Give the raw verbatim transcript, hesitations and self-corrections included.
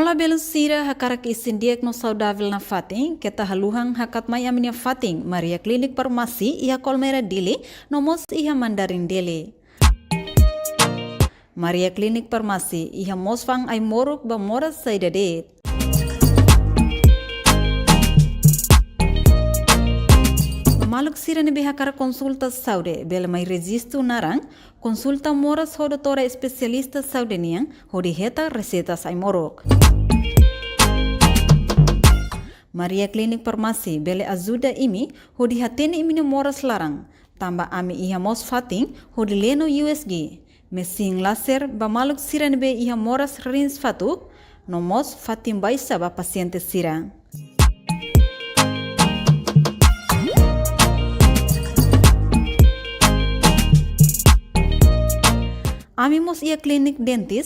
Ba belun sira hakarak isin di'ak no saudavel nafatin, keta haluha hakat mai ami-nia fatin Maria Clinic Farmasi iha Colmera Dili, no mós iha Mandarin Dili. Maria Clinic Farmasi iha mós fa'an ai-moruk ba moras saida de'it. Ba maluk sira ne'ebé hakarak konsulta saúde, bele mai rejistu naran, konsulta moras ho doutora espesialista saúde nian, hodi hetan reseitas ai-moruk. Maria Clinic Farmasi bele ajuda imi hodi hatene imi-nia moras laran, tanba ami iha mós fatin hodi lee no U S G, mesin laser ba maluk sira ne'ebé iha moras rins fatuk, no mós fatin baixa ba pasiente sira. Ami mós iha klinik dentis,